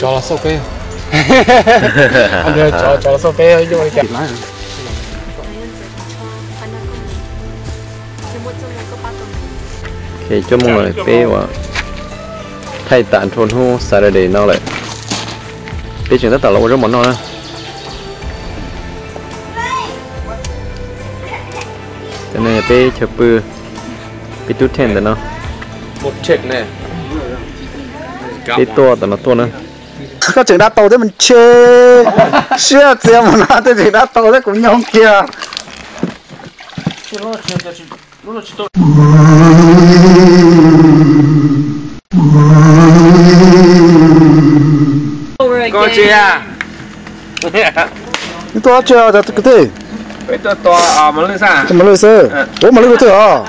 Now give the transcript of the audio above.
Cov los xauj peb. Cov los xauj peb yuj li cas. Ok, cuaj moos lawm peb uas thaij tas nrho hnub Saturday no lawm. Peb tseem tab tom los ua zaub mov noj na. Cov no yog peb chaw pw, peb tub tent ntawm no. Peb tuaj tom no tuaj na. Koj tseem dab tau thiab mas ntshe siab txias mus no tej tseem dab tau thiab kuv nyob kiag. Koj tsis, tuaj tsis cov kwv tij. Mos lwj xwb. Ua mos lwj rau twg os?